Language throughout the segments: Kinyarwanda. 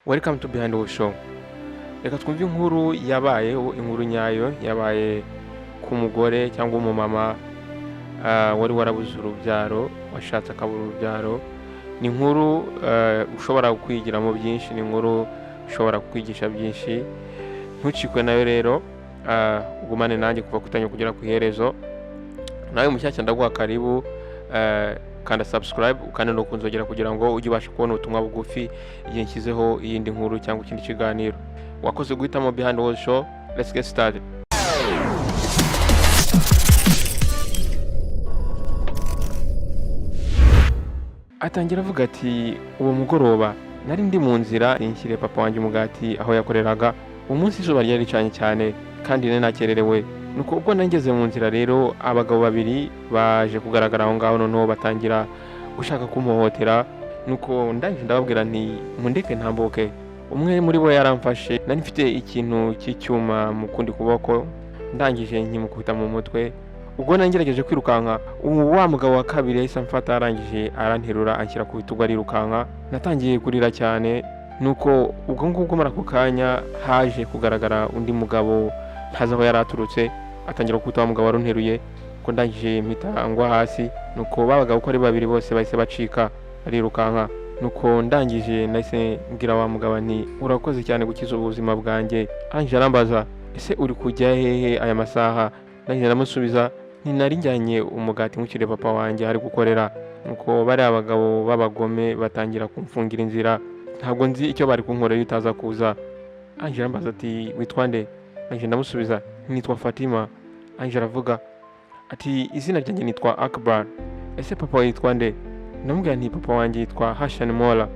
Welcome to Behind the Show. Reka twumve inkuru yabayeho, inkuru nyayo yabaye ku mugore cyangwa umumama wari warabuze urubyaro, washatse akabura urubyaro. Ni inkuru ushobora kwigiramo byinshi, ni inkuru ushobora kwigisha byinshi. Ntucikwe nayo rero, ugumane nanjye kuva ku itangira kugera ku iherezo. Nawe mushyashya ndaguha karibu, kanda subscribe ukanda no kunzogera kugira ngo ujye ubasha kubona ubutumwa bugufi igihe nshyizeho iyindi nkuru cyangwa ikindi kiganiro. Wakoze guhitamo Behind the Wall Show. Let's get started. Atangira avuga ati: "Uwo mugoroba nari ndi mu nzira nshyiriye papa wanjye umugati aho yakoreraga. Uwo munsi izuba ryari ricanye cyane kandi nari nakererewe. Nuko ubwo nageze mu nzira rero, abagabo babiri baje kugaragara aho ngaho, noneho batangira gushaka kumpohotera. Nuko ndangije ndababwira nti: 'Mundeke ntambuke.' Umwe muri bo yaramfashe, nari mfite ikintu cy'icyuma mu kundi kuboko, ndangije nkimukubita mu mutwe. Ubwo nagerageje kwirukanka, ubu wa mugabo wa kabiri yahise amfata, arangije aranterura anshyira ku bitugu arirukanka. Natangiye kurira cyane. Nuko ubwo ngubwo muri ako kanya haje kugaragara undi mugabo ntazi aho yari aturutse, atangira gukubita wa mugabo wari unteruye, ko ndangije mpita ngwa hasi. Nuko ba bagabo uko ari babiri bose bahise bacika barirukanka. Nuko ndangije nahise mbwira wa mugabo nti: 'Urakoze cyane gukiza ubuzima bwanjye.' Arangije arambaza: 'Ese uri kujya hehe aya masaha?' Ndangije ndamusubiza nti: 'Nari njyanye umugati nywushyiriye papa wanjye ari gukorera, nuko bariya bagabo b'abagome batangira kumfungira inzira. Ntabwo nzi icyo bari kunkorera iyo utaza kuza.' Arangije arambaza ati: 'Witwa nde?' Ndangije ndamusubiza: 'Nitwa Fatima.' Arangije aravuga ati: 'Izina ryanjye nitwa Akbar. Ese papa wawe yitwa nde?' Ndamubwira nti: 'Papa wanjye yitwa Hashan Mola.'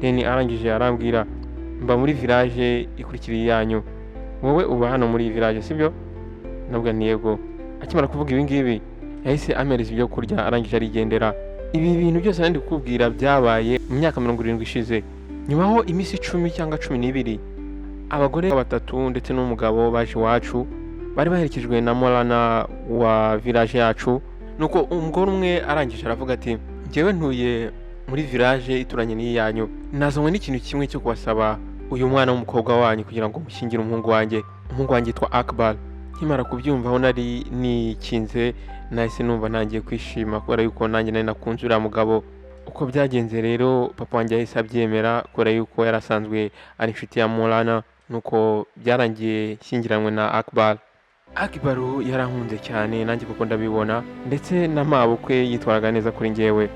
Then arangije arambwira: 'Mba muri village ikurikira iyanyu. Wowe uba hano muri iyi village, sibyo?' Ndamubwira nti: 'Yego.' Akimara kuvuga ibi ngibi, yahise ampereza ibyo kurya, arangije arigendera. Ibi bintu byose nari ndi kukubwira byabaye mu myaka 70 ishize. Nyuma ho iminsi 10 cyangwa 12, abagore batatu ndetse n'umugabo baje iwacu, bari baherekejwe na Morana wa village yacu. Nuko umugore umwe arangije aravuga ati: 'Njyewe ntuye muri village ituranye n'iyi yanyu. Nazanywe n'ikintu kimwe cyo kubasaba uyu mwana w'umukobwa wanyu kugira ngo mushyingire umuhungu wanjye. Umuhungu wanjye yitwa Akbar.' Nkimara kubyumva, aho nari nikinze nahise numva ntangiye kwishima, kubera yuko nanjye nari nakunze uriya mugabo. Uko byagenze rero, papa wanjye yahise abyemera kubera yuko yari asanzwe ari inshuti ya Morana. Nuko byarangiye nshyingiranywe na Akbar. Akbar yarankunze cyane, nanjye kuko ndabibona, ndetse na mabukwe yitwaraga neza kuri njyewe.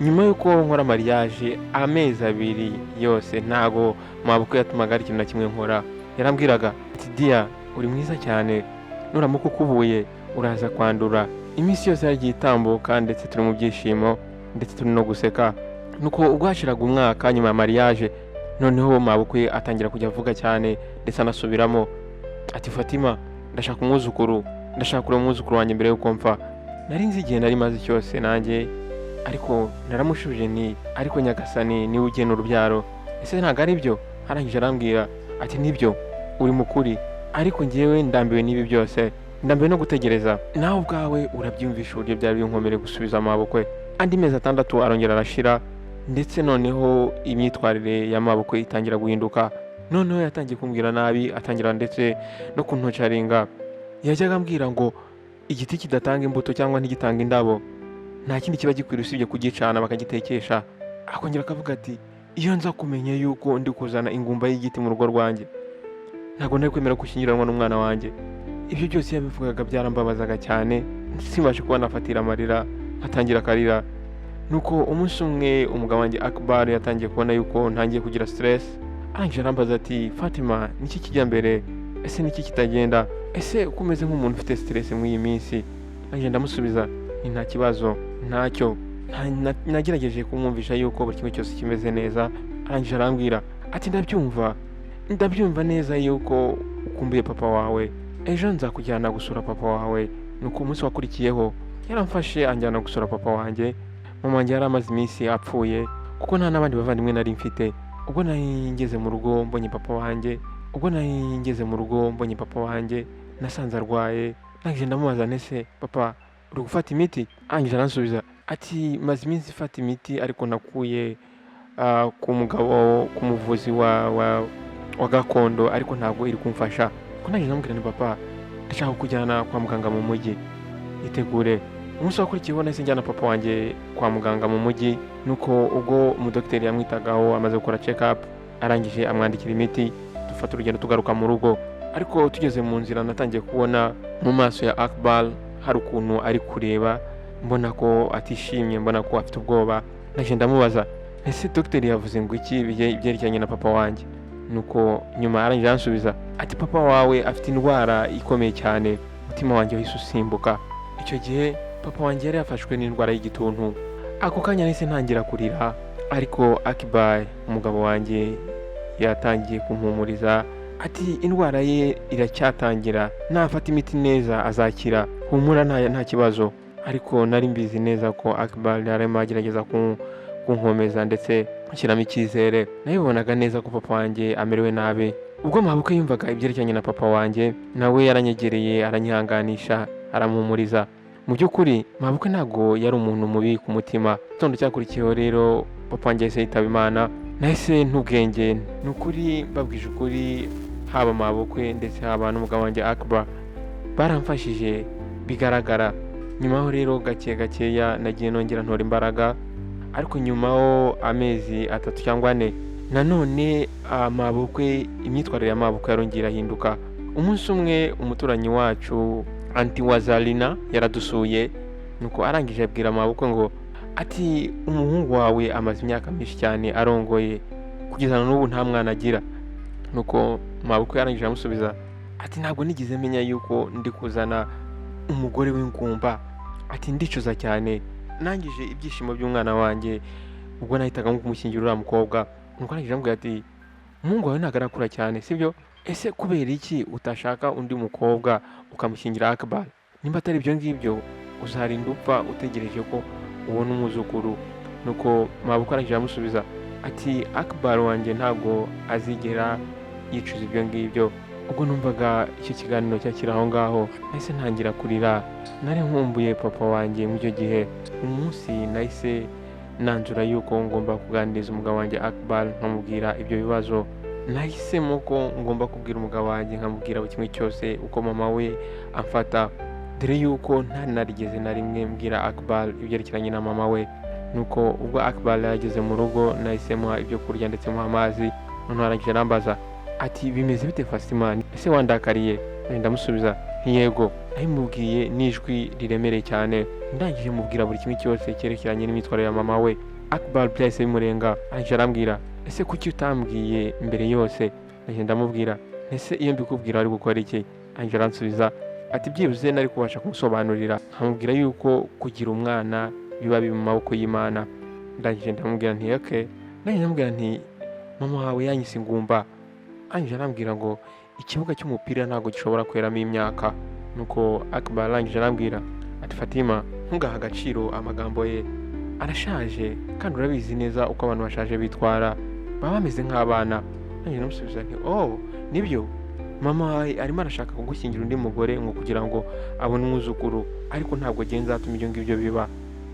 Nyuma y'uko nkora mariage, amezi 2 yose ntago mabukwe yatumaga hari ikintu na kimwe nkora. Yarambwiraga ati: 'Dear, uri mwiza cyane, nuramuka ukubuye uraza kwandura.' Iminsi yose yagiye itambuka, ndetse turi mu byishimo, ndetse turi no guseka. Nuko ubwo hashiraga umwaka nyuma ya mariage, noneho mabukwe atangira kujya avuga cyane, ndetse anasubiramo ati: 'Fatima, ndashaka umwuzukuru, ndashaka kureba umwuzukuru wanjye mbere y'uko mpfa.' Nari nzi igihe nari maze cyose nanjye, ariko naramushubije nti: 'Ariko Nyagasani niwe ugena urubyaro, ese ntabwo ari byo?' Arangije arambwira ati: 'Nibyo, uri mukuri, ariko njyewe ndambiwe n'ibi byose, ndambiwe no gutegereza.' Nawe ubwawe urabyumvisha uburyo byari binkomereye gusubiza amabukwe. Andi mezi 6 arongera arashira, ndetse noneho imyitwarire ya mabukwe itangira guhinduka. Noneho yatangiye kumbwira nabi, atangira ndetse no kuntocaringa. Yajyaga ambwira ngo igiti kidatanga imbuto cyangwa ntigitanga indabo nta kindi kiba gikwiriye usibye kugicana bakagitekesha. Akongera akavuga ati: 'Iyo nza kumenya yuko ndi kuzana ingumba y'igiti mu rugo rwanjye, ntabwo nari kwemera gushyingiranwa n'umwana wanjye.' Ibyo byose yabivugaga byarambabazaga cyane, simbashe kuba nafatira amarira, nkatangira akarira. Nuko umunsi umwe umugabo wanjye Akbar yatangiye kubona yuko ntangiye kugira stress. Arangije arambaza ati: 'Fatima, niki kijya mbere? Ese niki kitagenda? Ese uko umeze nk'umuntu ufite stress muri iyi minsi?' Arangije ndamusubiza nti: 'Nta kibazo, ntacyo.' Nagerageje kumwumvisha yuko buri kimwe cyose kimeze neza. Arangije arambwira ati: 'Ndabyumva, ndabyumva neza yuko ukumbuye papa wawe. Ejo nzakujyana gusura papa wawe.' Nuko umunsi wakurikiyeho yaramfashe anjyana gusura papa wanjye. Mama wanjye yari amaze iminsi apfuye, kuko nta n'abandi bavandimwe nari mfite. Ubwo nari ngeze mu rugo mbonye papa wanjye, ubwo nari ngeze mu rugo mbonye papa wanjye, nasanze arwaye. Ndangije ndamubaza nti: 'Ese papa, uri gufata imiti?' Arangije aransubiza ati: 'Maze iminsi ifata imiti, ariko nakuye ku mugabo, ku muvuzi wa gakondo, ariko ntabwo iri kumfasha." Ko nanjye ndamubwira nti: "Papa, ndashaka kujyana kwa muganga mu mujyi, itegure." Umunsi wakurikiyeho nahise njyana papa wanjye kwa muganga mu mujyi. Nuko ubwo umudogiteri yamwitagaho, amaze gukora check up, arangije amwandikira imiti, dufata urugendo tugaruka mu rugo. Ariko tugeze mu nzira, natangiye kubona mu maso ya Akbar hari ukuntu ari kureba, mbona ko atishimye, mbona ko afite ubwoba. Naje ndamubaza: "Ese dogiteri yavuze ngo iki ibyerekeranye na papa wanjye?" Nuko nyuma arangije aransubiza ati: "Papa wawe afite indwara ikomeye cyane." Umutima wanjye wahise usimbuka. Icyo gihe papa wanjye yari yafashwe n'indwara y'igituntu. Ako kanya nahise ntangira kurira, ariko Akbar, umugabo wanjye, yatangiye kumpumuriza ati: "Indwara ye iracyatangira, nafata imiti neza azakira, humura, nta kibazo." Ariko nari mbizi neza ko Akbar yarimo agerageza kunkomeza ndetse nshyiramo icyizere. Nabibonaga neza ko papa wanjye amerewe nabi. Ubwo mabukwe yumvaga ibyerekeranye na papa wanjye, nawe yaranyegereye, aranyihanganisha, arampumuriza. Mu by'ukuri mabukwe ntabwo yari umuntu mubi ku mutima. Igitondo cyakurikiyeho rero papa wanjye yahise yitaba Imana. Nahise ntubwenge. Ni ukuri, mbabwije ukuri, haba mabukwe ndetse haba n'umugabo wanjye Akbar baramfashije bigaragara. Nyuma ho rero gake gakeya nagiye nongera ntora imbaraga, ariko nyuma ho amezi 3 cyangwa 4, nanone mabukwe, imyitwarire ya mabukwe yarongera irahinduka. Umunsi umwe umuturanyi wacu, aunty wa Zarina, yaradusuye. Nuko arangije abwira mabukwe ngo ati: "Umuhungu wawe amaze imyaka myinshi cyane arongoye, kugeza na n'ubu nta mwana agira." Nuko mabukwe yarangije aramusubiza ati: "Ntabwo nigeze menya yuko ndi kuzana umugore w'ingumba." Ati: "Ndicuza cyane, nangije ibyishimo by'umwana wanjye ubwo nahitaga nko kumushyingira uriya mukobwa." Nuko arangije aramubwira ati: "Umuhungu wawe ntabwo arakura cyane, sibyo? Ese kubera iki utashaka undi mukobwa ukamushyingira Akbar? Nimba atari ibyo ngibyo, uzarinda upfa utegereje ko ubona umwuzukuru." Nuko mabukwe arangije aramusubiza ati: "Akbar wanjye ntabwo azigera yicuza ibyo ngibyo." Ubwo numvaga icyo kiganiro cyakiri aho ngaho, nahise ntangira kurira. Nari nkumbuye papa wanjye muri icyo gihe. Umunsi nahise nanzura yuko ngomba kuganiriza umugabo wanjye Akbar, nkamubwira ibyo bibazo. Nahisemo ko ngomba kubwira umugabo wanjye, nkamubwira buri kimwe cyose, uko mama we amfata, dore yuko ntari narigeze na rimwe mbwira Akbar ibyerekeranye na mama we. Nuko ubwo Akbar yageze mu rugo, nahise muha ibyo kurya ndetse muha amazi. Noneho arangije arambaza ati: "Bimeze bite Fatima? Ese wandakariye?" Ndamusubiza nti: "Yego." Nabimubwiye n'ijwi riremereye cyane. Ndangije mubwira buri kimwe cyose cyerekeranye n'imyitwarire ya mama we. Akbar byahise bimurenga. Arangije arambwira: "Ese kuki utambwiye mbere yose?" Ndangije ndamubwira: "Ese iyo mbikubwira wari gukora iki?" Arangije aransubiza ati: "Byibuze nari kubasha kumusobanurira, nkamubwira yuko kugira umwana biba biri mu maboko y'Imana." Ndangije ndamubwira nti: "Okay." Ndangije ndamubwira nti: "Mama wawe yanyise ingumba." Arangije arambwira ngo: "Ikibuga cy'umupira ntabwo gishobora kweramo imyaka." Nuko Akbar arangije arambwira ati: "Fatima, ntugahe agaciro amagambo ye, arashaje kandi urabizi neza uko abantu bashaje bitwara, baba bameze nk'abana." Nanjye ndamusubiza nti: "Oh, nibyo, mama wawe arimo arashaka kugushyingira undi mugore ngo kugira ngo abone umwuzukuru, ariko ntabwo ngiye nzatuma ibyo ngibyo biba."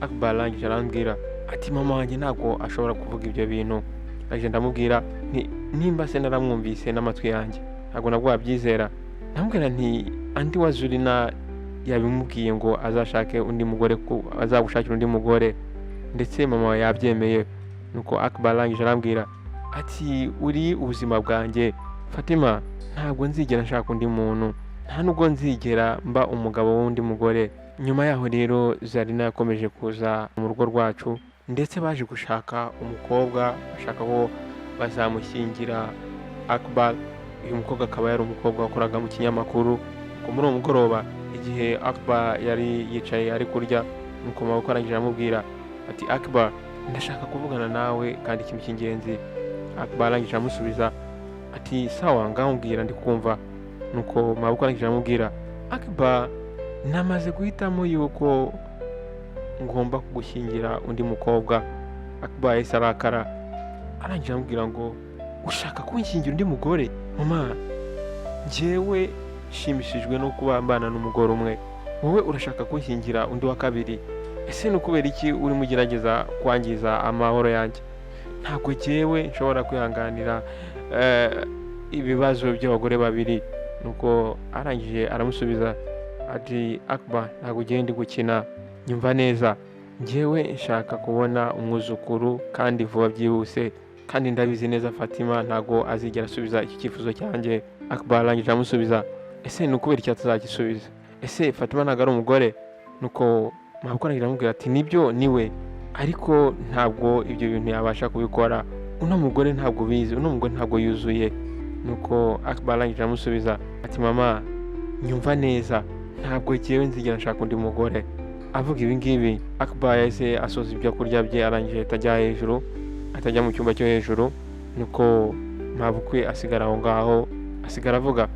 Akbar arangije arambwira ati: "Mama wanjye ntabwo ashobora kuvuga ibyo bintu." Arangije ndamubwira nti: "Nimba se naramwumvise n'amatwi yanjye, ntabwo nabwo wabyizera." Ndamubwira nti: "Aunty wa Zurina yabimubwiye ngo azashake undi mugore, azagushakira undi mugore, ndetse mama wawe yabyemeye." Nuko Akbar arangije arambwira ati: "Uri ubuzima bwanjye Fatima, ntabwo nzigera nshaka undi muntu, nta nubwo nzigera mba umugabo w'undi mugore." Nyuma yaho rero Zarina yakomeje kuza mu rugo rwacu, ndetse baje gushaka umukobwa, bashaka ko bazamushyingira Akbar. Uyu mukobwa akaba yari umukobwa wakoraga mu kinyamakuru. Ubwo muri uwo mugoroba, igihe Akbar yari yicaye ari kurya, nuko mabukwe arangije aramubwira ati: "Akbar, ndashaka kuvugana nawe kandi ikintu cy'ingenzi." Akbar arangije aramusubiza ati: "Sawa, ngaho mbwira, ndi kumva." Nuko mabukwe arangije aramubwira: "Akbar, namaze guhitamo yuko ngomba kugushyingira undi mukobwa." Akbar yahise arakara, arangije aramubwira ngo: "Ushaka kunshyingira undi mugore? Mama, njyewe nshimishijwe no kuba mbana n'umugore umwe, wowe urashaka kunshyingira undi wa kabiri. Ese ni ukubera iki urimo ugerageza kwangiza amahoro yanjye?" Ntabwo jyewe nshobora kwihanganira ibibazo by'abagore babiri. Nuko arangije aramusubiza ati: "Akbar, ntabwo ugiye, ndi gukina. Nyumva neza, njyewe nshaka kubona umwuzukuru kandi vuba byihuse, kandi ndabizi neza Fatima ntabwo azigera asubiza iki cyifuzo cyanjye." Akbar arangije aramusubiza: "Ese ni ukubera icyo atazagisubiza? Ese Fatima ntabwo ari umugore?" Nuko mabukwe arangije aramubwira ati: "Nibyo, niwe, ariko ntabwo ibyo bintu yabasha kubikora. Uno mugore ntabwo ubizi, uno mugore ntabwo yuzuye." Nuko Akbar arangije aramusubiza ati: "Mama, nyumva neza, ntabwo jyewe nzigera nshaka undi mugore." Avuga ibi ngibi, Akbar yahise asoza ibyo kurya bye, arangije ahita ajya hejuru, atajya mu cyumba cyo hejuru. Nuko mabukwe asigara aho ngaho, asigara avuga: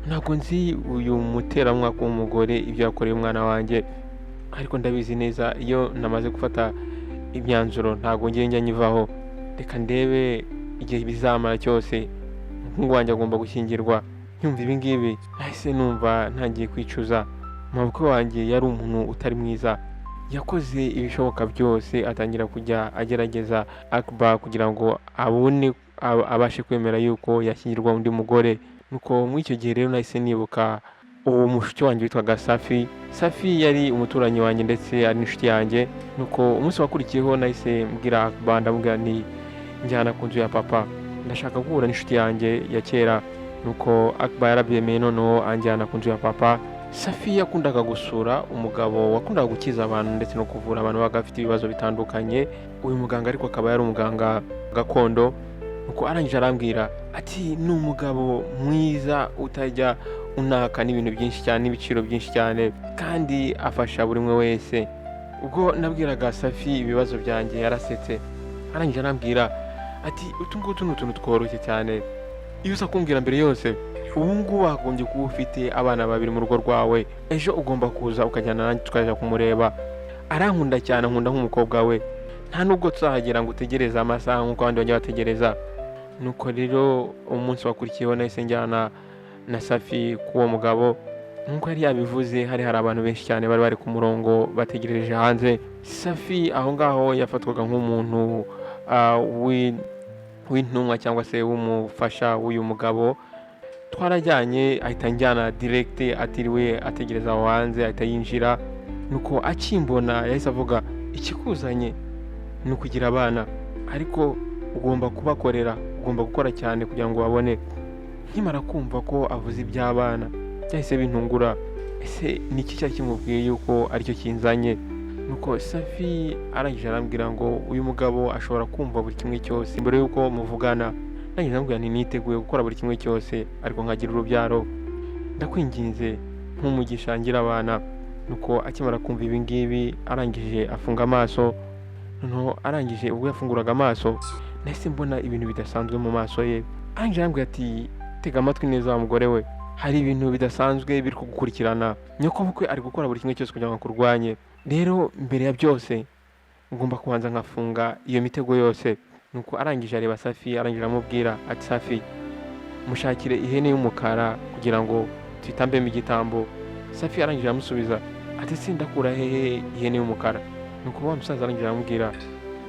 "Ntabwo nzi uyu muteramwaka w'umugore ibyo yakoreye umwana wanjye, ariko ndabizi neza iyo namaze gufata imyanzuro ntabwo ngiye njya nyivaho. Reka ndebe igihe bizamara cyose, umuhungu wanjye agomba gushyingirwa." Nyumva ibi ngibi, nahise numva ntangiye kwicuza. Mabukwe wanjye yari umuntu utari mwiza. Yakoze ibishoboka byose, atangira kujya agerageza Akbar kugira ngo abone abashe kwemera yuko yashyingirwa undi mugore. Nuko muri icyo gihe rero nahise nibuka uwo mushuti wanjye witwaga Safi. Safi yari umuturanyi wanjye ndetse ari n'inshuti yanjye. Nuko umunsi wakurikiyeho nahise mbwira Akbar, ndamubwira nti: "Njyana ku nzu ya papa, ndashaka guhura n'inshuti yanjye ya kera." Nuko Akbar yarabyemeye, noneho anjyana ku nzu ya papa. Safi yakundaga gusura umugabo wakundaga gukiza abantu ndetse no kuvura abantu babaga bafite ibibazo bitandukanye. Uyu muganga ariko akaba yari umuganga gakondo. Nuko arangije arambwira ati: "Ni umugabo mwiza utajya unaka n'ibintu byinshi cyane n'ibiciro byinshi cyane, kandi afasha buri umwe wese." Ubwo nabwiraga Safi ibibazo byanjye, yarasetse, arangije arambwira ati: "Utu ngutu ni utuntu tworoshye cyane. Iyo uza kumbwira mbere yose, ubu ngubu wagombye kuba ufite abana babiri mu rugo rwawe. Ejo ugomba kuza ukajyana nanjye tukajya kumureba. Arankunda cyane, ankunda nk'umukobwa we. Nta nubwo tuzahagera ngo utegereze amasaha nk'uko abandi bajya bategereza." Nuko rero umunsi wakurikiyeho nahise njyana na Safi k'uwo mugabo. Nk'uko yari yabivuze, hari abantu benshi cyane bari bari ku murongo bategereje hanze. Safi aho ngaho yafatwaga nk'umuntu w'intumwa cyangwa se w'umufasha w'uyu mugabo. Twarajyanye, ahita anjyana direct, atiriwe ategereza aho hanze, ahita yinjira. Nuko akimbona yahise avuga: "Ikikuzanye ni ukugira abana, ariko ugomba kubakorera, ugomba gukora cyane kugira ngo babone." Nkimara kumva ko avuze iby'abana, byahise bintungura. Ese ni iki cyari kimubwiye yuko aricyo kinzanye? Nuko Safi arangije arambwira ngo uyu mugabo ashobora kumva buri kimwe cyose mbere y'uko muvugana. Arangije arambwira nti: "Niteguye gukora buri kimwe cyose, ariko nkagira urubyaro. Ndakwinginze nk'umugisha, ngira abana." Nuko akimara kumva ibi ngibi, arangije afunga amaso. Noneho arangije, ubwo yafunguraga amaso, nahise mbona ibintu bidasanzwe mu maso ye. Arangije arambwira ati: "Tega amatwi neza wa mugore we, hari ibintu bidasanzwe biri kugukurikirana. Nyokobukwe ari gukora buri kimwe cyose kugira ngo akurwanye. Rero mbere ya byose ngomba kubanza nkafunga iyo mitego yose." Nuko arangije areba Safi, arangije aramubwira ati: "Safi, mushakire ihene y'umukara kugira ngo tuyitambemo igitambo." Safi arangije aramusubiza ati: "Se ndakura hehe ihene y'umukara?" Nuko wa musaza arangije aramubwira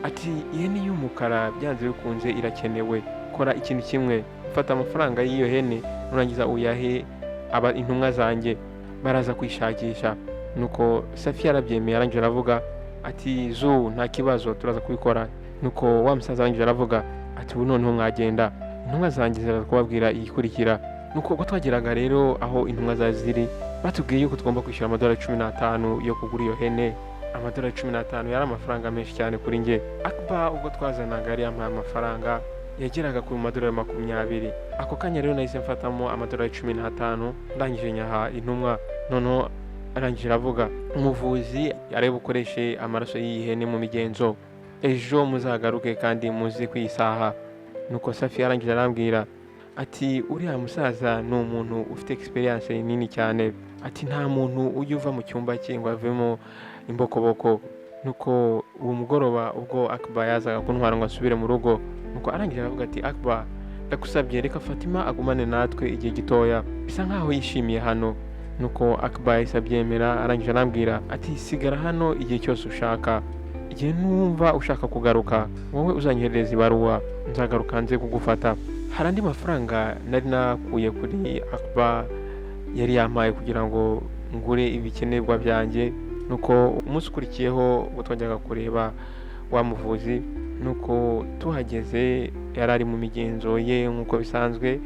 ati: "Ihene y'umukara byanze bikunze irakenewe. Kora ikintu kimwe, fata amafaranga y'iyo hene, nurangiza uyahe aba intumwa zanjye, baraza kwishakisha." Nuko Safi yarabyemeye, arangije aravuga ati: "Zu, nta kibazo, turaza kubikora." Nuko wa musaza arangije aravuga ati: "Ubu noneho mwagenda, intumwa zanjye ziraza kubabwira igikurikira." Nuko ubwo twageraga rero aho intumwa zari ziri, batubwiye yuko tugomba kwishyura amadolari 15 yo kugura iyo hene. Amadolari 15 yari amafaranga menshi cyane kuri njye. Akbar ubwo twazanaga yari yampaye amafaranga yageraga ku madolari 20. Ako kanya rero nahise mfatamo amadolari 15, ndangije nyaha intumwa. Noneho arangije aravuga: "Umuvuzi arebe bukoreshe amaraso y'iyi hene mu migenzo. Ejo muzagaruke kandi muze ku isaha." Nuko Safi arangije arambwira ati: "Uriya musaza ni umuntu ufite experience nini cyane." Ati: "Nta muntu ujya uva mu cyumba cye ngo avemo imbokoboko." Nuko uwo mugoroba ubwo Akbar yazaga kuntwara ngo asubire mu rugo, nuko arangije aravuga ati: "Akbar, ndagusabye, reka Fatima agumane natwe igihe gitoya, bisa nkaho yishimiye hano." Nuko Akbar yahise abyemera, arangije arambwira ati: "Sigara hano igihe cyose ushaka." Igihe numva ushaka kugaruka, wowe uzanyoherereza ibaruwa, nzagaruka nze kugufata. Hari andi mafaranga nari nakuye kuri Akbar yari yampaye kugira ngo ngure ibikenerwa byanjye. Nuko umunsi ukurikiyeho ubwo twajyaga kureba wa muvuzi, nuko tuhageze yari ari mu migenzo ye nk'uko bisanzwe.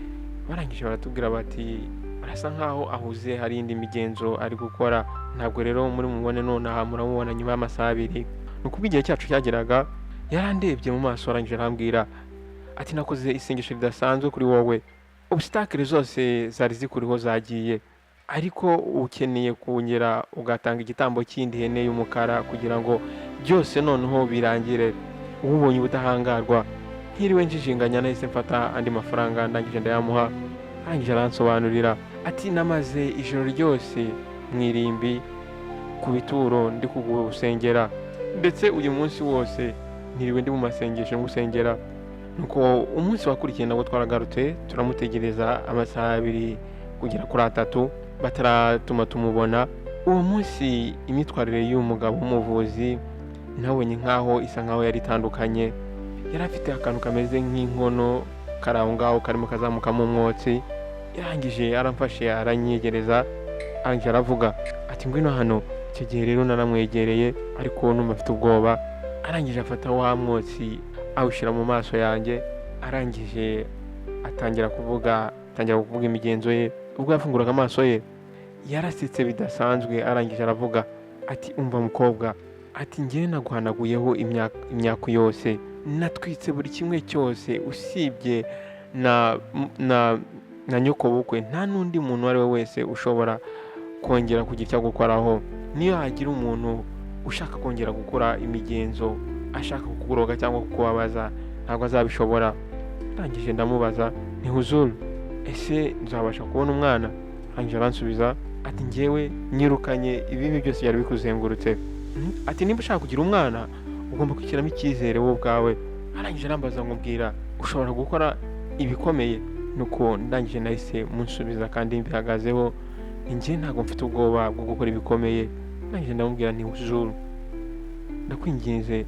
Barangije baratubwira bati arasa nkaho ahuze, hari indi migenzo ari gukora, ntabwo rero muri mubone nonaha, muramubona nyuma y'amasaha 2. Nuko ubwo igihe cyacu cyageraga, yarandebye mu maso, arangije arambwira ati nakoze isengesho ridasanzwe kuri wowe, obstacle zose zari zikuriho zagiye, ariko ukeneye kongera ugatanga igitambo cy'indi hene y'umukara kugira ngo byose noneho birangire, ubonye ubudahangarwa. Ntiriwe njijinganya, nahise mfata andi mafaranga, ndangije ndayamuha. Arangije aransobanurira ati namaze ijoro ryose mu irimbi ku bituro ndi kugusengera, ndetse uyu munsi wose ntiriwe ndi mu masengesho ngusengera. Nuko umunsi wakurikiye nabwo twaragarutse, turamutegereza amasaha 2 kugera kuri 3 bataratuma tumubona. Uwo munsi imyitwarire y'umugabo w'umuvuzi nabonye nkaho isa nkaho yari itandukanye. Yari afite akantu kameze nk'inkono kari aho ngaho karimo kazamukamo umwotsi. Yarangije aramfashe aranyegereza, arangije aravuga ati ngwino hano. Icyo gihe rero naramwegereye ariko numva afite ubwoba. Arangije afata wa mwotsi awushyira mu maso yanjye, arangije atangira kuvuga imigenzo ye. Ubwo yafunguraga amaso ye yarasetse bidasanzwe, arangije aravuga ati umva mukobwa, ati njyewe naguhanaguyeho imyaka yose, natwitse buri kimwe cyose usibye na nyokobukwe, nta n'undi muntu uwo ari we wese ushobora kongera kugira icyo agukoraho. Niyo hagira umuntu ushaka kongera gukora imigenzo ashaka kukuroga cyangwa kukubabaza, ntabwo azabishobora. Ndangije ndamubaza nti huzuru, ese nzabasha kubona umwana? Arangije aransubiza ati njyewe nyirukanye ibibi byose byari bikuzengurutse. Ati nimba ushaka kugira umwana ugomba kwishyiramo icyizere wowe ubwawe. Arangije arambaza ngo mbwira, ushobora gukora ibikomeye? Nuko ndangije nahise munsubiza kandi mbihagazeho, njye ntabwo mfite ubwoba bwo gukora ibikomeye. Ndangije ndamubwira nti huzuru, ndakwinginze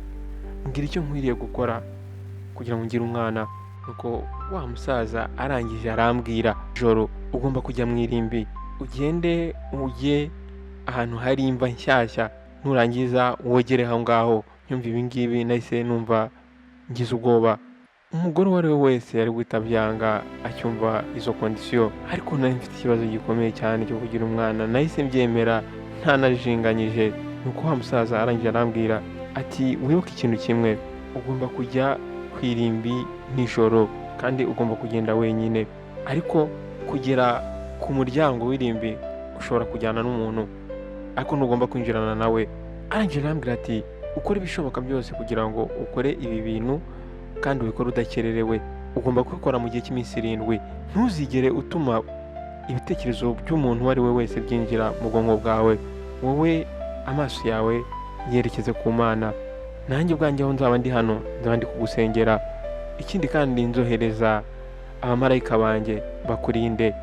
mbwira icyo nkwiriye gukora kugira ngo ngire umwana. Nuko wa musaza arangije arambwira, joro ugomba kujya mu irimbi, ugende ujye ahantu hari imva nshyashya, nurangiza wogere aho ngaho. Nyumva ibi ngibi nahise numva ngize ubwoba. Umugore uwo ari we wese yari guhita abyanga acyumva izo condition, ariko nari mfite ikibazo gikomeye cyane cyo kugira umwana, nahise mbyemera ntanajinganyije. Nuko wa musaza arangije arambwira ati wibuke ikintu kimwe, ugomba kujya ku irimbi nijoro kandi ugomba kugenda wenyine, ariko kugera ku muryango w'irimbi ushobora kujyana n'umuntu, ariko ntugomba kwinjirana nawe. Arangije arambwira ati ukore ibishoboka byose kugira ngo ukore ibi bintu kandi ubikore udakererewe, ugomba kubikora mu gihe cy'iminsi 7. Ntuzigere utuma ibitekerezo by'umuntu uwo ari we wese byinjira mu bwonko bwawe, wowe amaso yawe yerekeze ku Mana. Nanjye ubwanjye aho nzaba ndi hano nzaba ndi kugusengera. Ikindi kandi nzohereza abamarayika banjye bakurinde.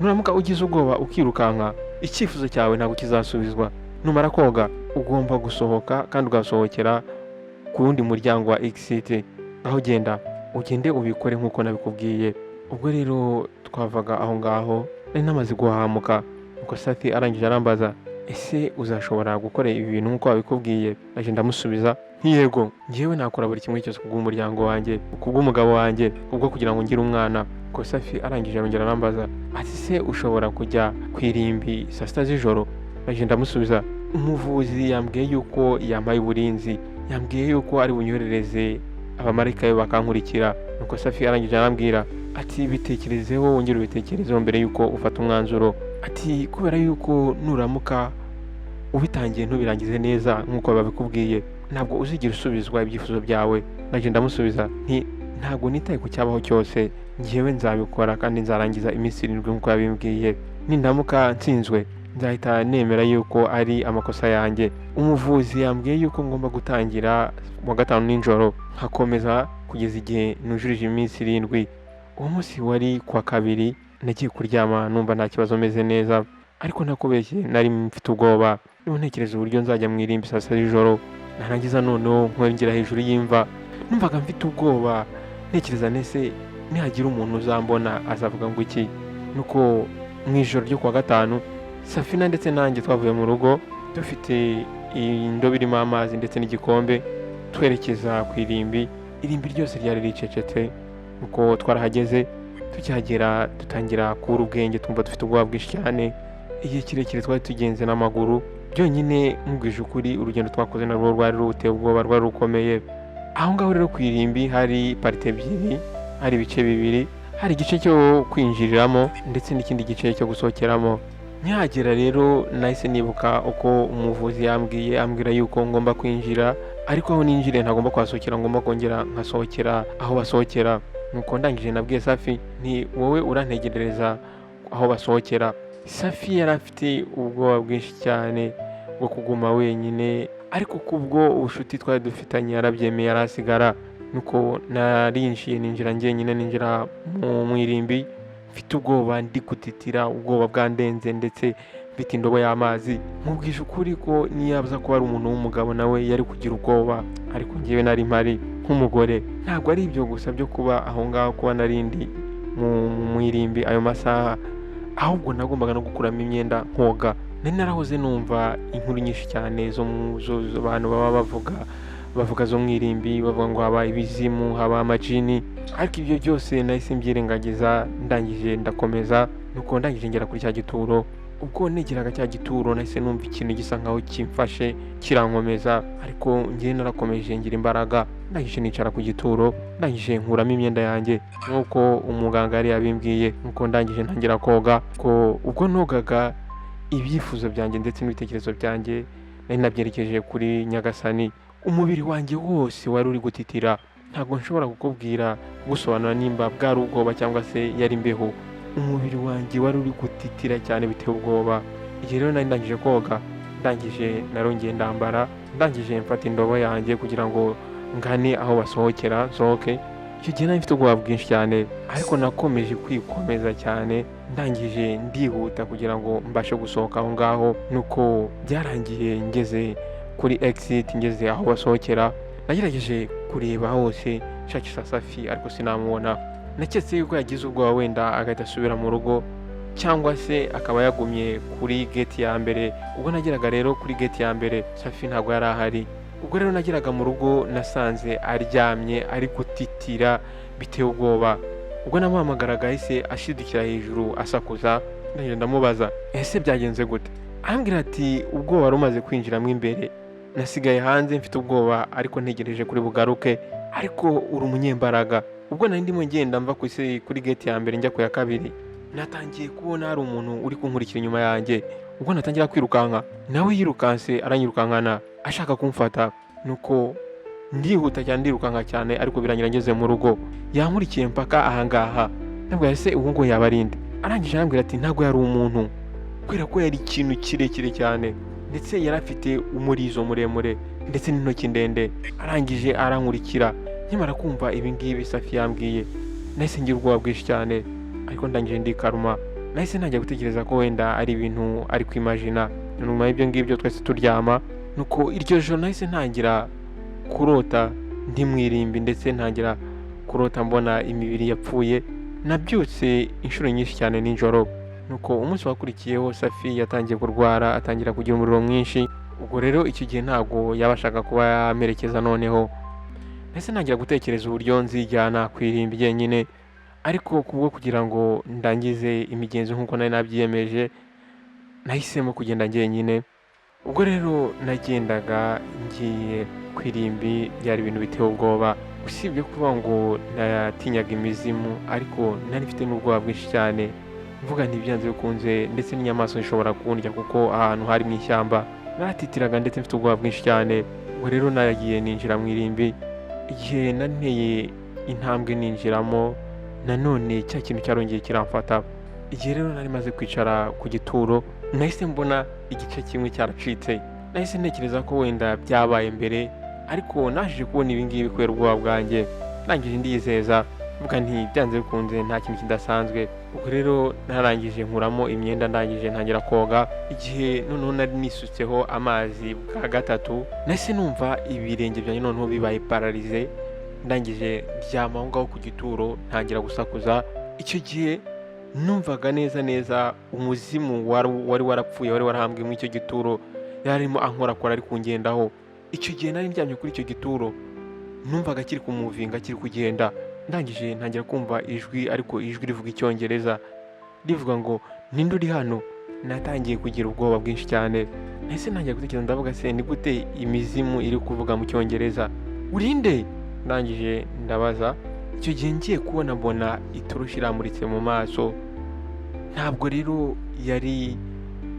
Nuramuka ugize ubwoba ukirukanka, icyifuzo cyawe ntabwo kizasubizwa. Numara koga ugomba gusohoka kandi ugasohokera ku wundi muryango wa exit. Aho ugenda ugende ubikore nk'uko nabikubwiye. Ubwo rero twavaga aho ngaho nari namaze guhahamuka. Nuko Safi arangije arambaza, ese uzashobora gukora ibi bintu nk'uko babikubwiye? Ndaje ndamusubiza yego, njyewe nakora buri kimwe cyose kubw'umuryango wanjye, kubw'umugabo wanjye, kubwo kugira ngo ngire umwana. Nuko Safi arangije arongera arambaza ati se ushobora kujya ku irimbi saa 6 z'ijoro? Ndaje ndamusubiza, umuvuzi yambwiye yuko yampaye uburinzi, yambwiye yuko ari bunyoherereze abamarayika be bakankurikira. Nuko Safi arangije arambwira ati bitekerezeho, wongere ubitekerezeho mbere yuko ufata umwanzuro. Ati kubera yuko nuramuka ubitangiye ntubirangize neza nk'uko babikubwiye, ntabwo uzigera usubizwa ibyifuzo byawe. Ndaje ndamusubiza nti ntabwo nitaye ku cyabaho cyose, njyewe nzabikora kandi nzarangiza iminsi 7 nk'uko yabimbwiye. Nindamuka nsinzwe nzahita nemera yuko ari amakosa yanjye. Umuvuzi yambwiye yuko ngomba gutangira mu wa 5 nijoro nkakomeza kugeza igihe nujurije iminsi 7. Uwo munsi wari kuwa 2, nagiye kuryama numva nta kibazo, meze neza, ariko ntakubeshye nari mfite ubwoba. Niba ntekereza uburyo nzajya mu irimbi saa 6 z'ijoro, Narangiza noneho nkongera hejuru y'imva. Numvaga mfite ubwoba, ntekereza nese nihagira umuntu uzambona azavuga ngo iki? Nuko mu ijoro ryo kuwa gatanu, Safina ndetse nanjye twavuye mu rugo dufite indobo irimo amazi ndetse n'igikombe, twerekeza ku irimbi. Irimbi ryose ryari ricecetse. Nuko twarahageze, tukihagera dutangira kubura ubwenge, twumva dufite ubwoba bwinshi cyane. Igihe kirekire twari tugenze n'amaguru byonyine, nkubwije ukuri, urugendo twakoze narwo rwari ruteye ubwoba, rwari rukomeye. Aho ngaho rero ku irimbi hari parties ebyiri, hari ibice bibiri: hari igice cyo kwinjiriramo ndetse n'ikindi gice cyo gusohokeramo. Nkihagera rero nahise nibuka uko umuvuzi yambwiye, ambwira yuko ngomba kwinjira, ariko aho ninjiriye ntagomba kuhasohokera, ngomba kongera nkasohokera aho basohokera. Nuko ndangije nabwiye Safi nti: "Wowe urantegerereza aho basohokera." Safi yari afite ubwoba bwinshi cyane bwo kuguma wenyine, ariko kubwo ubucuti twari dufitanye yarabyemeye, arasigara. Nuko narinjiye, ninjira njyenyine, ninjira mu irimbi mfite ubwoba, ndi gutitira, ubwoba bwandenze, ndetse mfite indobo y'amazi. Nkubwije ukuri ko niyo aza kuba ari umuntu w'umugabo nawe yari kugira ubwoba, ariko ngewe nari mpari nk'umugore. Ntabwo ari ibyo gusa byo kuba aho ngaho, kuba narindi mu irimbi ayo masaha, ahubwo nagombaga no gukuramo imyenda nkoga. Nari narahoze numva inkuru nyinshi cyane zo mu zo abantu baba bavuga zo mu irimbi, bavuga ngo haba ibizimu, haba amajini, ariko ibyo byose nahise mbyirengagiza. Ndangije ndakomeza, nuko ndangije ngera kuri cya gituro. Ubwo negeraga cya gituro, nahise numva ikintu gisa nkaho kimfashe kirankomeza, ariko njye narakomeje ngira imbaraga. Ndangije nicara ku gituro, ndangije nkuramo imyenda yanjye nk'uko umuganga yari yabimbwiye. Nuko ndangije ntangira koga. Ko ubwo nogaga, ibyifuzo byanjye ndetse n'ibitekerezo byanjye nari nabyerekeje kuri Nyagasani. Umubiri wanjye wose wari uri gutitira. Ntabwo nshobora kukubwira, gusobanura nimba bwari ubwoba cyangwa se yari imbeho. Umubiri wanjye wari uri gutitira cyane biteye ubwoba. Igihe rero nari ndangije koga, ndangije narongeye ndambara, ndangije mfata indobo yanjye kugira ngo ngane aho basohokera nsohoke. Icyo gihe nari mfite ubwoba bwinshi cyane, ariko nakomeje kwikomeza cyane. Ndangije ndihuta kugira ngo mbashe gusohoka aho ngaho. Nuko byarangiye ngeze kuri exit, ngeze aho basohokera. Nagerageje kureba hose nshakisha Safi, ariko sinamubona. Naketse yuko yagize ubwoba, wenda agahita asubira mu rugo, cyangwa se akaba yagumye kuri gate ya mbere. Ubwo nageraga rero kuri gate ya mbere, Safi ntabwo yari ahari. Ubwo rero nageraga mu rugo, nasanze aryamye ari gutitira biteye ubwoba. Ubwo namuhamagaraga, yahise ashidukira hejuru asakuza. Ndagenda ndamubaza: "Ese byagenze gute?" Arambwira ati: "Ubwoba wari umaze kwinjiramo imbere, nasigaye hanze mfite ubwoba, ariko ntegereje kuri bugaruke, ariko uri umunyembaraga." Ubwo nari ndimo ngenda mva ku isi kuri gate ya mbere njya ku ya kabiri, natangiye kubona hari umuntu uri kunkurikira inyuma yanjye. Ubwo natangira kwirukanka, nawe yirukanse aranyirukankana ashaka kumfata. Nuko ndihuta cyane, ndirukanka cyane, ariko birangira ngeze mu rugo. Yankurikiye mpaka ahangaha. Ntabwo yase ubu ngo yaba ari nde? Arangije arambwira ati ntabwo yari umuntu, kubera ko yari ikintu kirekire cyane, ndetse yari afite umurizo muremure ndetse n'intoki ndende. Arangije arankurikira. Nkimara kumva ibi ngibi Safi yambwiye, nahise ngira ubwoba bwinshi cyane, ariko ndangije ndikaruma. Nahise ntangira gutekereza ko wenda ari ibintu ari kwimajina. Nyuma y'ibyo ngibyo twese turyama. Nuko iryo joro nahise ntangira kurota ndi mu irimbi, ndetse ntangira kurota mbona imibiri yapfuye. Nabyutse inshuro nyinshi cyane nijoro. Nuko umunsi wakurikiyeho Safi yatangiye kurwara, atangira kugira umuriro mwinshi. Ubwo rero icyo gihe ntabwo yabashaga kuba yamerekeza. Noneho ndetse ntangira gutekereza uburyo nzijyana ku irimbi jyenyine, ariko kubwo kugira ngo ndangize imigenzo nk'uko nari nabyiyemeje, nahisemo kugenda njyenyine. Ubwo rero nagendaga ngiye ku irimbi, byari ibintu biteye ubwoba. Usibye kuvuga ngo natinyaga imizimu, ariko nari mfite n'ubwoba bwinshi cyane, mvuga ntibyanze bikunze ndetse n'inyamaswa zishobora kundya, kuko ahantu hari mu ishyamba. Naratitiraga ndetse mfite ubwoba bwinshi cyane. Ubwo rero naragiye ninjira mu irimbi. Igihe nanteye intambwe ninjiramo, nanone cya kintu cyarongeye kiramfata. Igihe rero nari maze kwicara ku gituro, nahise mbona igice kimwe cyaracitse. Nahise ntekereza ko wenda byabaye mbere, ariko naje kubona ibi ngibi kubera ubwoba bwanjye. Ndangije ndiyizeza. Mvuga nti byanze bikunze nta kintu kidasanzwe. Ubwo rero narangije nkuramo imyenda, ndangije ntangira koga. Igihe noneho nari nisutseho amazi bwa gatatu, nahise numva ibirenge byanjye noneho bibaye paralysé. Ndangije ndyama aho ngaho ku gituro, ntangira gusakuza. Icyo gihe numvaga neza neza umuzimu wari warapfuye, wari warahambwe muri icyo gituro, yarimo ankorakora, ari kungendaho. Icyo gihe nari ndyamye kuri icyo gituro, numvaga kiri kumuvinga, kiri kugenda. Ndangije ntangira kumva ijwi, ariko ijwi rivuga Icyongereza, rivuga ngo: "Ninde uri hano?" Natangiye kugira ubwoba bwinshi cyane. Nahise ntangira gutekereza, ndavuga: "Se ni gute imizimu iri kuvuga mu Cyongereza? Urinde?" Ndangije ndabaza. Icyo gihe ngiye kubona mbona itoroshi iramuritse mu maso. Ntabwo rero yari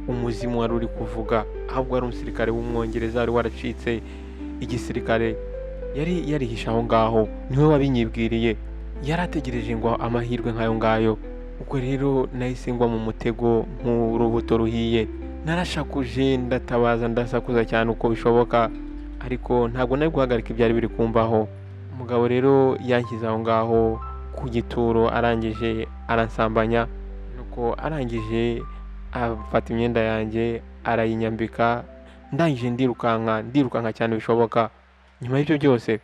umuzimu wari uri kuvuga, ahubwo wari umusirikare w'Umwongereza wari waracitse igisirikare, yari yarihishe aho ngaho, niwe wabinyibwiriye. Yari ategereje ngo amahirwe nk'ayo ngayo. Ubwo rero nahise ngwa mu mutego nk'urubuto ruhiye. Narashakuje, ndatabaza, ndasakuza cyane uko bishoboka, ariko ntabwo nari guhagarika ibyari biri kumbaho. Umugabo rero yanshyize aho ngaho ku gituro, arangije aransambanya. Nuko arangije afata imyenda yanjye arayinyambika. Ndangije ndirukanka, ndirukanka cyane bishoboka. Nyuma y'ibyo byose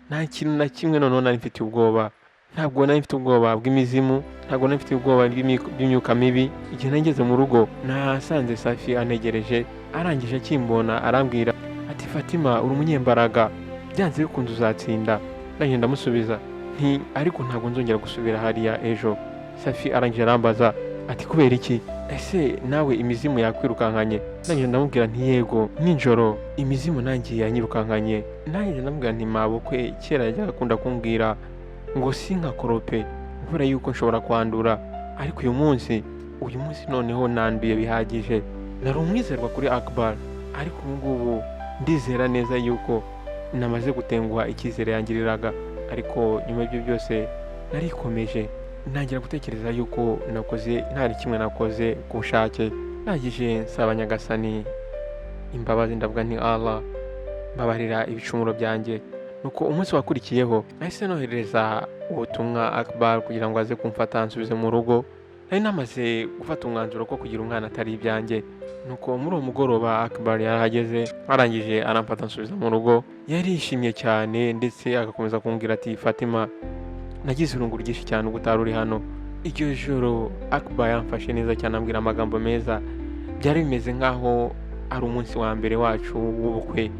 nta kintu na kimwe noneho nari mfitiye ubwoba. Ntabwo nari mfite ubwoba bw'imizimu, ntabwo nari mfite ubwoba bw'imyuka mibi. Igihe nari ngeze mu rugo, nasanze Safi antegereje. Arangije akimbona arambwira ati: "Fatima, uri umunyembaraga, byanze bikunze uzatsinda." Ndangije ndamusubiza nti: "Ariko ntabwo nzongera gusubira hariya ejo." Safi arangije arambaza ati: "Kubera iki? Ese nawe imizimu yakwirukankanye?" Ndangije ndamubwira nti: "Yego, nijoro imizimu nanjye yanyirukankanye." Ndangije ndamubwira nti: "Mabukwe kera yajyaga akunda kumbwira ngo sinkakorope kubera yuko nshobora kwandura, ariko uyu munsi noneho nanduye bihagije. Nari umwizerwa kuri Akbar, ariko ubu ngubu ndizera neza yuko namaze gutenguha icyizere yangiriraga." Ariko nyuma y'ibyo byose narikomeje, ntangira gutekereza yuko nakoze nta na kimwe nakoze ku bushake. Ndangije nsaba Nyagasani imbabazi, ndavuga nti: "Allah, mbabarira ibicumuro byanjye." Nuko umunsi wakurikiyeho nahise noherereza ubutumwa Akbar kugira ngo aze kumfata nsubize mu rugo. Nari namaze gufata umwanzuro ko kugira umwana atari ibyanjye. Nuko muri uwo mugoroba Akbar yarahageze, arangije aramfata nsubiza mu rugo. Yarishimye cyane, ndetse agakomeza kumbwira ati: "Fatima, nagize irungu ryinshi cyane ubwo utari uri hano." Iryo joro Akbar yamfashe neza cyane, ambwira amagambo meza. Byari bimeze nk'aho ari umunsi wa mbere wacu w'ubukwe,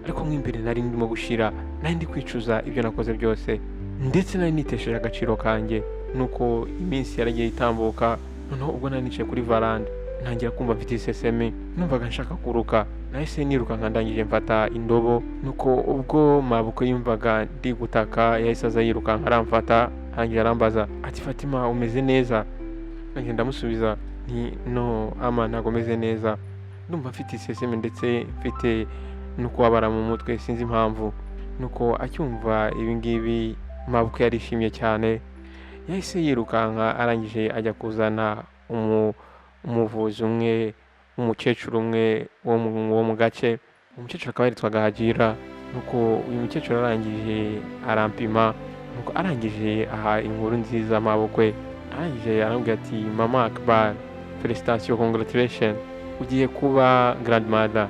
ariko mo imbere nari ndimo gushira, nari ndi kwicuza ibyo nakoze byose, ndetse nari nitesheje agaciro kanjye. Nuko iminsi yaragiye itambuka. Noneho ubwo nari nicaye kuri varanda, ntangira kumva mfite isesemi, numvaga nshaka kuruka. Nahise nirukanka, ndangije mfata indobo. Nuko ubwo mabukwe yumvaga ndi gutaka, yahise aza yirukanka, aramfata, arangije arambaza ati: "Fatima, umeze neza?" Ndangije ndamusubiza nti: "No ama, ntabwo meze neza, ndumva mfite isesemi ndetse mfite no kubabara mu mutwe, sinzi impamvu." Nuko acyumva ibi ngibi, mabukwe yarishimye cyane, yahise yirukanka, arangije ajya kuzana umuvuzi umwe, umukecuru umwe wo mu gace. Umukecuru akaba yitwaga Hagira. Nuko uyu mukecuru arangije arampima, nuko arangije aha inkuru nziza mabukwe. Arangije aramubwira ati: "Mama Akbar, félicitations, congratulation, ugiye kuba grandmother."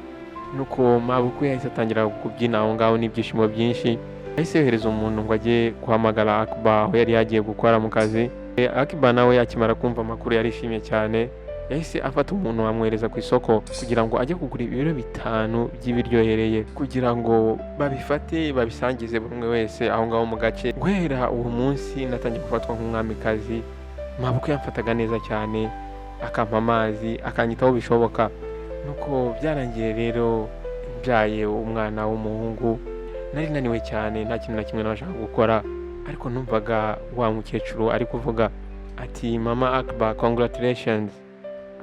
Nuko mabukwe yahise atangira kubyina aho ngaho n'ibyishimo byinshi. Yahise yohereza umuntu ngo ajye guhamagara Akbar aho yari yagiye gukora mu kazi. Akbar nawe akimara kumva amakuru yarishimye cyane. Yahise afata umuntu amwohereza ku isoko kugira ngo ajye kugura ibiro 5 by'ibiryohereye, kugira ngo babifate babisangize buri umwe wese aho ngaho mu gace. Guhera uwo munsi natangiye gufatwa nk'umwamikazi. Mabukwe yamfataga neza cyane, akampa amazi, akanyitaho bishoboka. Nuko byarangiye rero mbyaye umwana w'umuhungu. Nari naniwe cyane, nta kintu na kimwe nabashaga gukora, ariko numvaga wa mukecuru ari kuvuga ati: "Mama Akbar, congratulations,"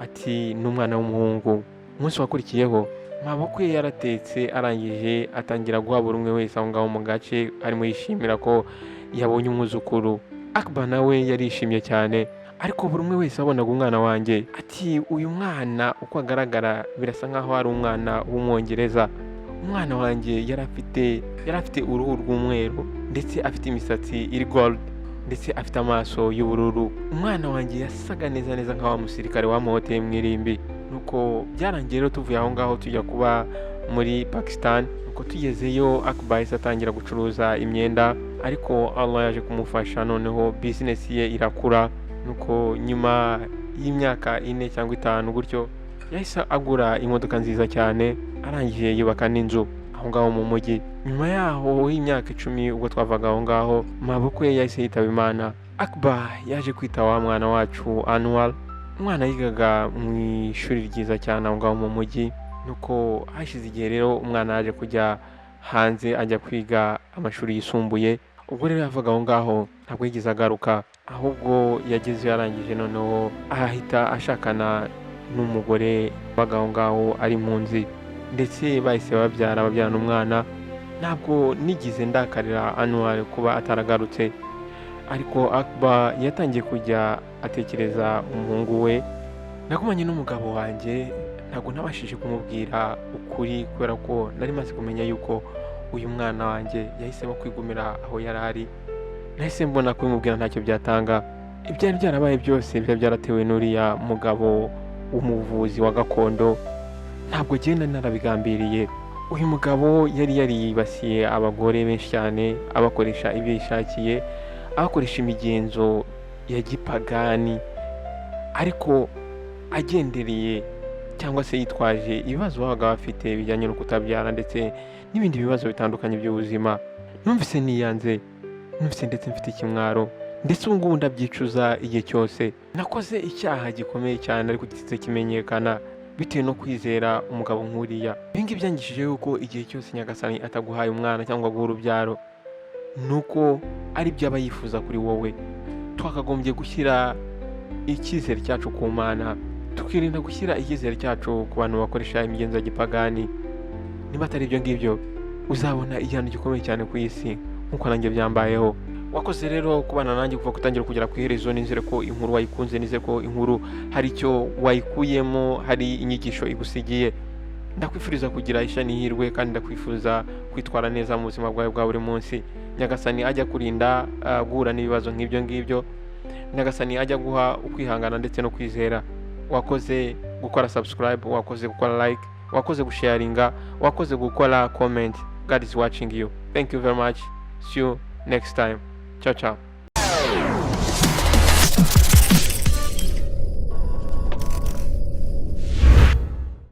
ati: "N'umwana w'umuhungu." Umunsi wakurikiyeho mabukwe yaratetse, arangije atangira guha buri umwe wese aho ngaho mu gace, arimo yishimira ko yabonye umwuzukuru. Akbar nawe yarishimye cyane, ariko buri umwe wese wabonaga umwana wanjye ati: "Uyu mwana uko agaragara birasa nkaho ari umwana w'Umwongereza." Umwana wanjye yari afite uruhu rw'umweru, ndetse afite imisatsi iri gold. ndetse afite amaso y'ubururu. Umwana wanjye yasaga neza neza nka wa musirikare wamuhoteye mu irimbi. Nuko byarangiye rero tuvuye aho ngaho tujya kuba muri Pakistan. Nuko tugezeyo, Akbar yahise atangira gucuruza imyenda, ariko Allah yaje kumufasha, noneho bizinesi ye irakura. Nuko nyuma y'imyaka 4 cyangwa 5 gutyo, yahise agura imodoka nziza cyane, arangije yubaka n'inzu aho ngaho mu mujyi. Nyuma yaho y'imyaka 10, ubwo twavaga aho ngaho, mabukwe ye yahise yitaba Imana. Akbar yaje kwita wa mwana wacu Anwar. Umwana yigaga mu ishuri ryiza cyane aho ngaho mu mujyi. Nuko hashize igihe rero, umwana yaje kujya hanze, ajya kwiga amashuri yisumbuye. Ubwo rero yavaga aho ngaho, ntabwo yigeze agaruka, ahubwo yagezeyo yarangije, noneho ahita ashakana n'umugore wabaga aho ngaho ari impunzi, ndetse bahise babyarana umwana. Ntabwo nigize ndakarira Anwar kuba ataragarutse, ariko Akbar yatangiye kujya atekereza umuhungu we. Nagumanye n'umugabo wanjye, ntabwo nabashije kumubwira ukuri, kubera ko nari maze kumenya yuko uyu mwana wanjye yahisemo kwigumira aho yari ari. Nahise mbona kubimubwira ntacyo byatanga. Ibyari byarabaye byose byari byaratewe n'uriya mugabo w'umuvuzi wa gakondo, ntabwo agenda narabigambiriye. Uyu mugabo yari yaribasiye abagore benshi cyane, abakoresha ibyo yishakiye, abakoresha imigenzo ya gipagani, ariko agendereye cyangwa se yitwaje ibibazo babaga bafite bijyanye no kutabyara ndetse n'ibindi bibazo bitandukanye by'ubuzima. Numvise niyanze, numvise ndetse mfite ikimwaro, ndetse ubu ngubu ndabyicuza igihe cyose. Nakoze icyaha gikomeye cyane, ariko kitse kimenyekana bitewe no kwizera umugabo nk'uriya. Ibi ngibi byangishije yuko igihe cyose Nyagasani ataguhaye umwana cyangwa aguha urubyaro, ni uko ari byo aba yifuza kuri wowe. Twakagombye gushyira icyizere cyacu ku Mana, tukirinda gushyira icyizere cyacu ku bantu bakoresha imigenzo ya gipagani. Niba atari ibyo ngibyo, uzabona igihano gikomeye cyane ku isi, nk'uko nanjye byambayeho. Wakoze rero kubana nanjye kuva gutangira kugera ku iherezo. Nizere ko inkuru wayikunze, nizere ko inkuru hari icyo wayikuyemo, hari inyigisho igusigiye. Ndakwifuriza kugira ishya n'ihirwe, kandi ndakwifuza kwitwara neza mu buzima bwawe bwa buri munsi. Nyagasani ajya kurinda guhura n'ibibazo nk'ibyo ngibyo. Nyagasani ajya guha ukwihangana ndetse no kwizera. Wakoze gukora subscribe, wakoze gukora like, wakoze gusharinga, wakoze gukora comment. God is watching you. Thank you very much. See you next time. Ciao ciao.